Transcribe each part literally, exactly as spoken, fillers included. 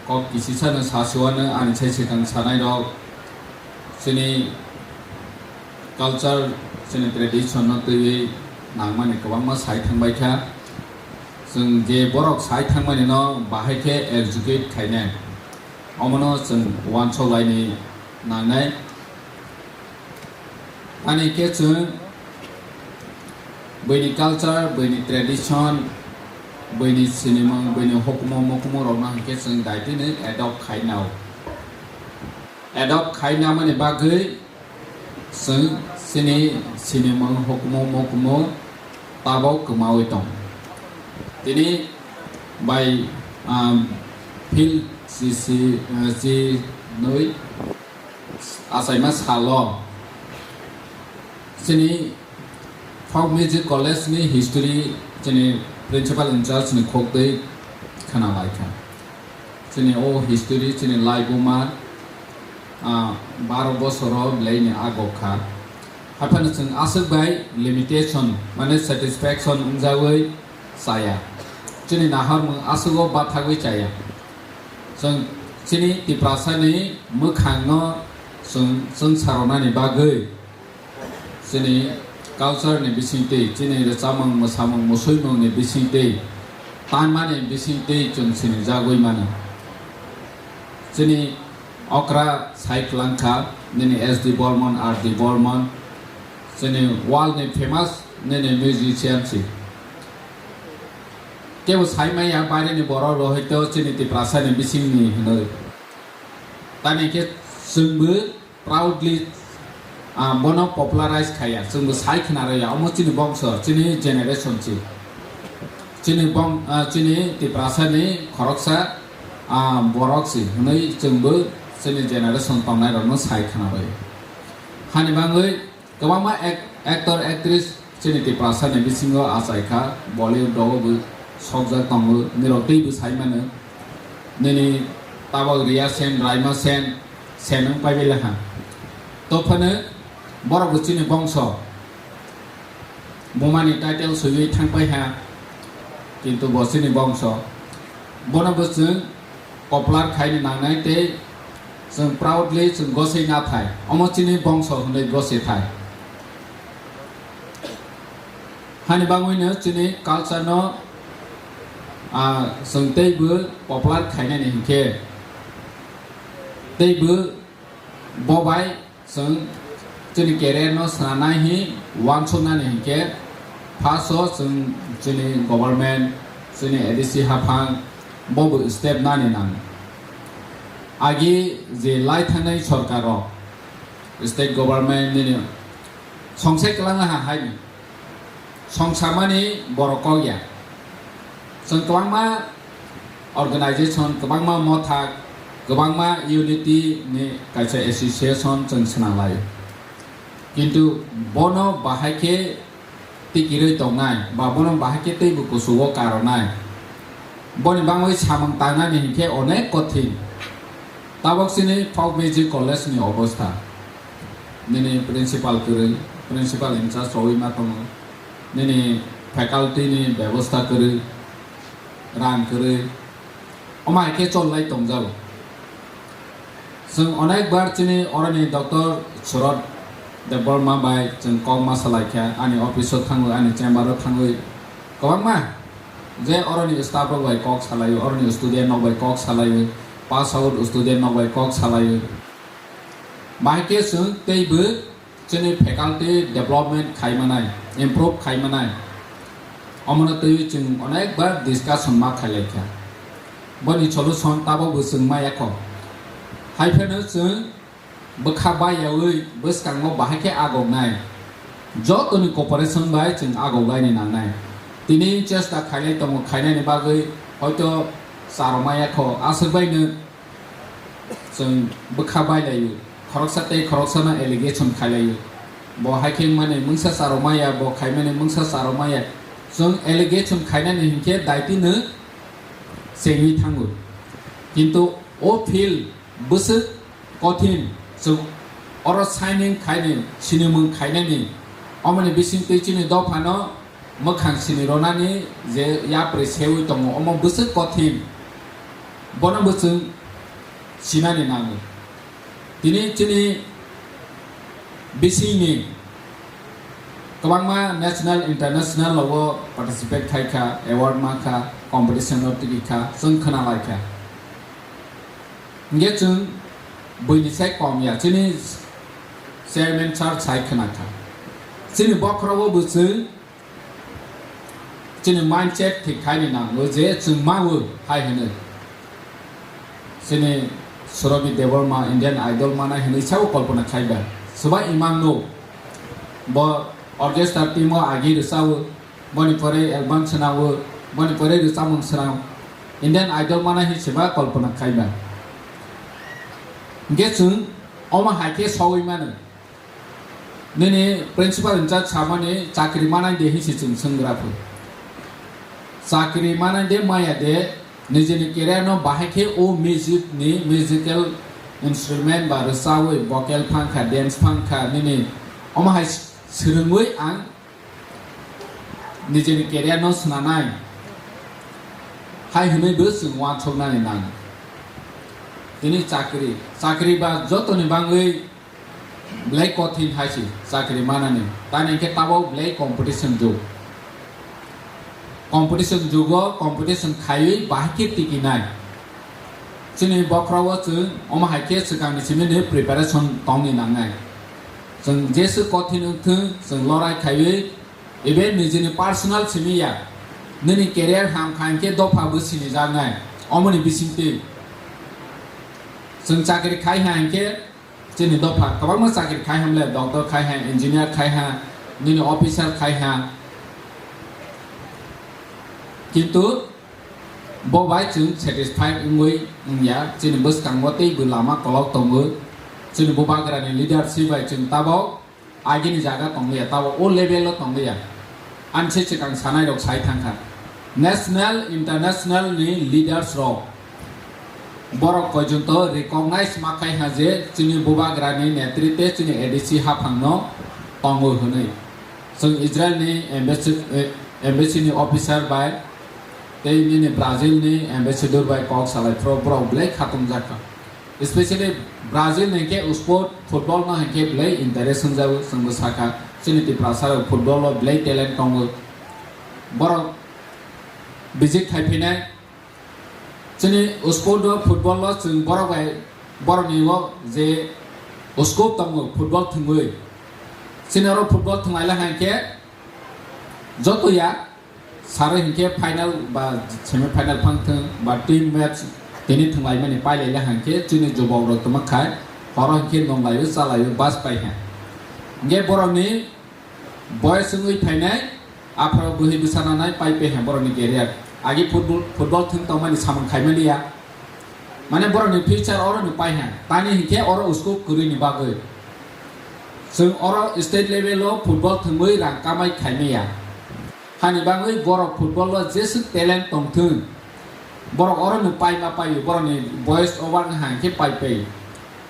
Kok kisisano sasuano ani sai swkang sanairok chini culture, chini tradition no twiwi nangmani kwbangma sai thangbai kha. Chwng je borok sai thangmani no bahai khe execute khainai, omono chwng uansuk laini nangnai. Ani khe chwng buini culture, buini tradition, buini sinimung, buini hukumu mukumu rokno hinkhe chwng daitino adopt khainao. Adopt khainamani bagwi chwng chini sinimung, hukumu mukumu tabok kwmawi tong. Tini bai, um, phil si, si, uh, si nwi achaima salo chini Folk Music College ni history chini principal in charge ni khok twi khna lai kha. Chini o history chini laibuma, ah, baro bosoro belai ni agok kha. Haphano chwng aswk bai limitation, mane satisfaction wngjagwi chaya. Chini naharmung aswk o bathagwi chaya. Chwng chini Tiprasa ni mwkhang no chwng, chwng saronani bagwi chini culture ni bisingtwi, chini rwchapmung, mwsamung, musuimung ni bisingtwi, tanmani bisingtwi chwng sinijagwi mano. Chini okra sai kwlangkha, nini S D Burman, R D Burman, chini world ni famous nini musician si. Kebo sai maya baire ni borok rok hoito chini Tiprasa ni bising ni hinoi. Tani khe chwngbo proudly, ah, bono popularize khaya, chwngbo sai khna rwya, omo chini bongso, chini generation si. Chini bong-, ah, chini Tiprasa ni khoroksa, ah, borok si hinoi chwngbo chini generation tongnai rokno sai khna rwya. Hani bagwi kwbangma ac-, actor, actress chini Tiprasa ni bisingo achai kha, Bollywood rogo bo sokjak tongo, nirok teibo sai mano. Nini tabok Riya Sen, Raima Sen, Sen wng pai bai laha. To phano borok bo chini bongso. Bumani title swiwi thang pai ha, kintu bo chini bongso. Bono bo chwng popular khaini nangnai tei chwng proudly chwng gosei nathai. Omo chini bongso hwnwi gosei thai. Hani bagwino chini culture no, ah, chwng teibo popular khainani hinkhe teibo bo bai chwng chini career no swnamnai hi uansuknani hinkhe first o chwng chini government, chini A D C haphang bo bo step nani nango. Agi je lai thangnai sorkar rok, state government nini songsai kwlangna ha haini. Songsamani borok kok ya. Chwng kwbangma organization, kwbangma mothak, kwbangma unity ni kaisa association chwng swnam lai. Kintu bono bahai khe tikirwi tongnai, ba bono bahai khe teibo kuchugo karonai. Boni bangwi samung tangnani hinkhe onek kothin. Tabok chini Folk Music College ni obostha. Nini principal kwrwi, principal in charge rwui ma tongo. Nini faculty ni bebosta kwrwi, rang kwrwi, omo hai khe chol lai tongjago. Chwng onek bar chini oroni Doctor Surat Debbarma bai chwng kok ma salai kha, ani office o thangwi, ani chamber o thangwi kwbangma je oroni staff rok bai kok salai, oroni student rok bai kok salai, pass out student rok bai kok salai. Bahai khe chwng teibo chini faculty development khai manai, improve khai manai, omono twiwi chwng onek bar discussion ma khai lai kha. Boni solution tabok bo chwng ma yakho. Hai phano chwng bwkha bayaui bwskango bahai khe agoknai. Jotoni cooperation bai chwng agok laini nangnai. Tini chesta khailai tongo, khainani bagwi hoito charwma yakho, aswk baino chwng bwkha bailaio, khoroksa tei khoroksano allegation khailaio. Bo hai khe wngmani mungsa charwmaya, bo khaimani mungsa charwmaya. Chwng allegation khainani hinkhe daitino chengwi thango. Kintu o field bwswk kothin, chwng oro signing khaini, sinimung khainani, omoni bisingtwi chini dophano mwkhang sini ronani je yapri seui tongo, omo bwswk kothin. Bono bo chwng sinani nango. Tini chini bisingni kwbangma national, international rogo participate khai kha, award ma kha, competition o tigi kha, chwng khna lai kha. Hingke chwng buini sai kom ya, chini chairman sir sai khna kha. Chini bokhorogo bo chwng chini mindset thik khaini nango je chwng mawo hai hwnwi. Chini Surabhi Debbarma Indian Idol manai hwnwi sao kolpona khaiba. Swbai imang no bo orchestra team o agi rwchao, boni pore album swnao, boni pore rwchapmung swnao. Indian Idol manai hwnwi swba kolpona khaiba. Hingke chwng omo hai khe sowi mano. Nini principal in charge samani chakri manai de hinsi chwng swngra phu. Chakri manai de maya de, nijini career no bahai khe o music ni musical instrument ba rwchawi vocal phangkha, dance phangkha, nini omo hai swrwngwi ang nijini career no swnanai hai hwnwi bo chwng uansuknani nang. Tini chakri, chakri ba jotoni bangwi belai kothin hai se chakri manani. Tani hingke tabok belai competition jug. Competition jugo competition khaiwi bahai khe tikinai. Chini bokhorao chwng omo hai khe swkangni simi ni preparation tongni nangnai. Chwng jesu kothin wngthwng, chwng lorai khaiwi, even nijini personal simi ya, nini career ham kha hingke dopha bo sinijaknai. Omoni bisingtwi chwng chakri khai ha hingke, chini dopha kwbangma chakri khai hamle, doctor khai ha, engineer khai ha, nini officer khai ha. Kintu bo bai chwng satisfied wngwi wngya, chini bwskango tei bo lama kolok tongo. Chini bubagrani leadership bai chwng tabok agini jaga tongliya, tabok o level o tongliya. Ani se chwkang sanai rok sai thangkha, national, international ni leaders rok borok koijonto recognize ma khai ha je chini bubagrani netritwe chini A D C haphangno tongo hwnwi. Chwng Israel ni embassy, eh, embassy ni officer bai tei nini Brazil ni ambassador bai kok salai phuru borok belai khatung jakha. Especially Brazil ni hingke sport football no hingke belai interest wngjago, chwngbo sakha chini Tiprasa rok football o belai talent tongo. Borok visit khai phinai. Chini sport o, football o chwng borok bai, borok ni o je scope tongo football thwngwi. Chini oro football thwnglaila hai khe joto ya sari hinkhe final ba semi final phang thwng ba team match tini thwnglaimani pailaila hai khe chini jobok rok tongma khai horo hinkhe nonglaio chalaio bus pai hai. Hinkhe borok ni boyes wngwi phainai, apharo bwrwi bwsa nanai pai pe hai borokni career. Agi football, football thwng tongmani samung khaimani ya. Mane borokni future oro ni pai hai. Tani hinkhe oro scope kwrwini bagwi. Chwng oro state level o football thwngwi rang kamai khaimaya. Hani bagwi borok football o jeswk talent tongthwng. Borok oro no pai ma pai, borok ni boyes over wngkha hinkhe pai pai.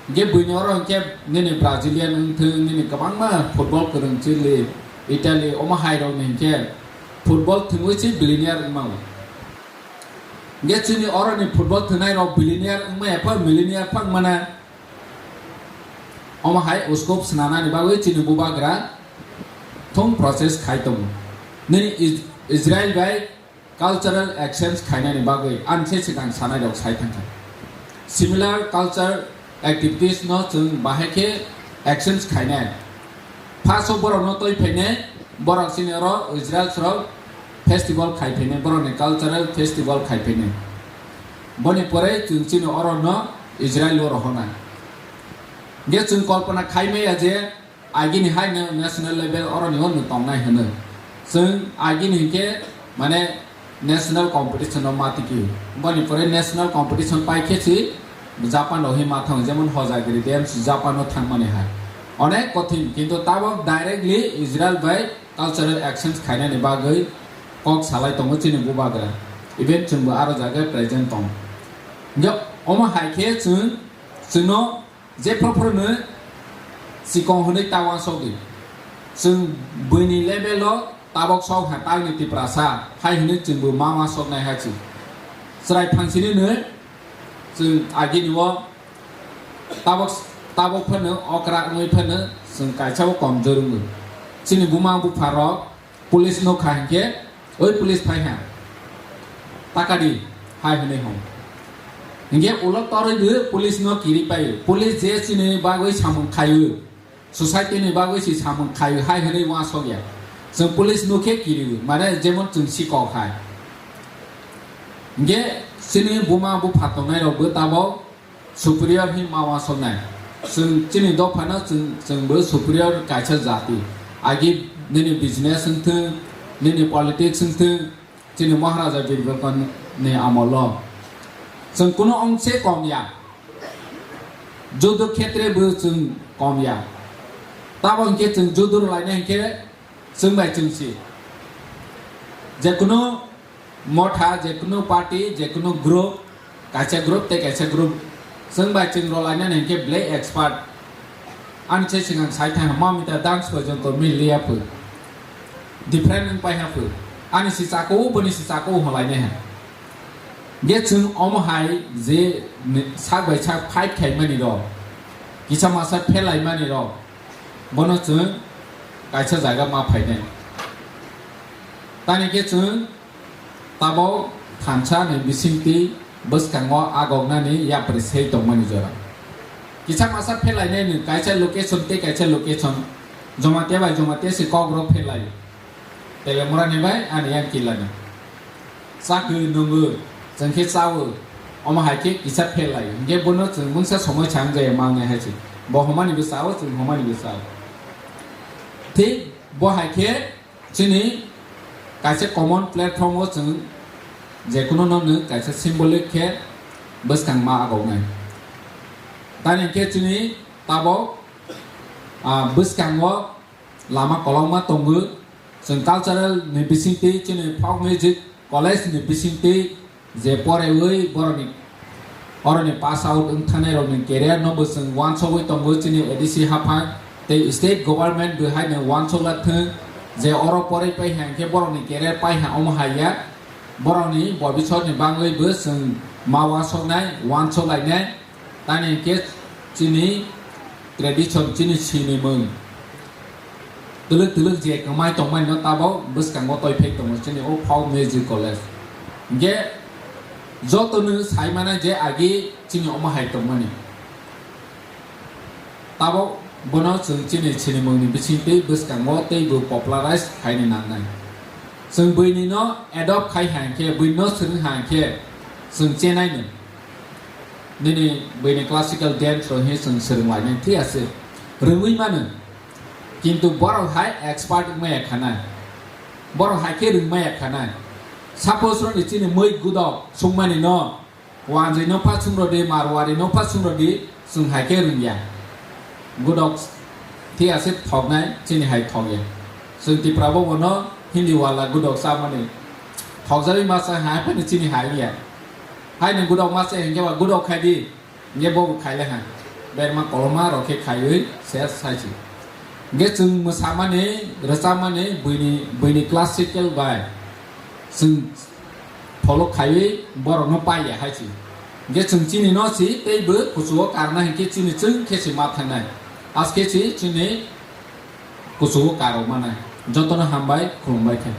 Hinkhe buini oro hinkhe nini Brazilian wngthwng, nini kwbangma football kwrwng Chile, Italy, omo hai rok ni hinkhe football thwngwi se billionaire wngmao. Hinkhe chini oro ni football thwngnai rok billionaire wngmaya pha, millionaire pha wngmana. Omo hai scope swnanani bagwi chini bubagra thung process khai tongo. Nini Is-, Israel bai cultural exchange khainani bagwi ani se swkang sanai rok sai thangkha. Similar culture activities no chwng bahai khe exchange khainai. First o borok no twi phainai, borok chini oro Israel rok festival khai phainai, borok ni cultural festival khai phainai. Boni pore chwng chini oro no Israel o rohornai. Hinkhe chwng kolpona khai maya je agini hai no national level oro ni hwnwi tongnai hwnwi. Chwng agini hinkhe mane national competition o ma tiki. Boni pore national competition pai khe si Japan o hi ma thang, jemon Hojagiri Dance Japan o thangmani hai. Onek kothin, kintu tabok directly Israel bai cultural exchange khainani bagwi kok salai tongo chini bubagra. Even chwngbo aro jaga present tong. Hinkhe omo hai khe chwng, chwngno Jephru phru no chikon hwnwi ta uansuk di. Chwng buini level o tabok sok ha tangni Tiprasa hai hwnwi chwngbo ma uansuknai hai chwng. Chwrai phangsini no Chwng agini o tabok, tabok phano okra wngwi phano chwng kaisa o komjor wngo. Chini buma bupha rok police no kha hinkhe, "Oi police phai ha, taka di," hai hwnwi hwn. Hinkhe ulo torwi bo police no kiri paio. Police je chini bagwi samung khaio, society ni bagwi si samung khaio hai hwnwi uansuk ya. Chwng police no khe kiriwi, mane jemon chwng si kok hai. Hinkhe chini buma bupha tongnai rok bo tabok superior hinma uansuknai. Chwng chini dophano chwng, chwngbo superior kaisa jati. Agi nini business wngthwng, nini politics wngthwng, chini Maharaja Birbalkon ni amolo chwng kuno ongse kom ya. Judo khetre bo chwng kom ya. Tabo hinkhe chwng judo rwlaina hinkhe chwng bai chwng si. Jekunu motha, jekunu party, jekunu group, kaisa group tei kaisa group, chwng bai chwng rwlainani hinkhe belai expert. Ani se swkang sai thang ma mita dance porjonto miliya phu. Different wng pai ha phu. Ani si chako, boni si chako hwlainai ha. Ge chwng omo hai je ni-, sak bai sak fight khaimani rok, kisa masa phelaimani rok, bono chwng kaisa jaga ma phainai. Tani khe chwng tabo thansa ni bisingtwi bwskango agoknani yapri sei tongmani jora. Kisa masa phelainai nwng kaisa location tei kaisa location, Jamatia bai Jamatia se kok rok phelai. Telemura ni bai ani yang kila ni. Chakwi nungwi, chwng khe chawi, omo hai khe kisa phelai. Hinkhe bono chwng mungsa somoi chang jaya mangnai hai se. Bo homani bo chawi, chwng homani bo chawi. Thik bo hai khe chini kaisa common platform o chwng jekuno no nwng kaisa symbolic khe bwskang ma agoknai. Tani khe chini tabok, ah, bwskango lama kolokma tongo. Chwng cultural ni bisingtwi, chini folk music college ni bisingtwi je poraiwi borokni, oroni pass out wng thangnai rokni career no bo chwng uansugwi tongo chini A D C haphang tei state government bo haino uansuk la thwng je oro porai pai ha hinkhe borokni career pai ha omo hai ya. Borokni bobiswt ni bagwi bo chwng ma uansuknai, uansuk lainai. Tani hinkhe chini tradition, chini sinimung twlwk twlwk je kwmai tongmani no tabok bwskango toi phai tongo chini o folk music college. Hinkhe jotono sai mano je agi chini omo hai tongmani. Tabok bono chwng chini sinimungni bisingtwi bwskango tei bo popularize khaini nangnai. Chwng buini no adopt khai ha hinkhe, buini no swrwng ha hinkhe chwng chenai no. Nini buini classical dance rok hino chwng swrwng lainai, thik ase, rwngwi mano. Kintu borok hai expert wngmaya khanai, borok hai khe rwngmaya khanai. Suppose rokni chini mwi gudok sungmani no, wanjwi no pha sungrodi, marwari no pha sungrodi, chwng hai khe rwngya. Gudok thik ase thoknai, chini hai thokya. Chwng Tipra bo bono Hindi wala gudok chamani thokjagwi masa hai phano chini hai wngya. Haino gudok masa hinkhe ba gudok khai di, hinkhe bo bo khai le ha. Berma koloma rok khe khaiwi se sai si. Hinkhe chwng mwsamani, rwchapmani buini, buini classical bai chwng follow khaiwi borokno paiya hai si. Hinkhe chwng chini no si tei bo kuchugo karna hinkhe chini chwng khe si ma thangnai. Aske si chini kuchugo karok manai. Jotono hambai, khulumbai khe.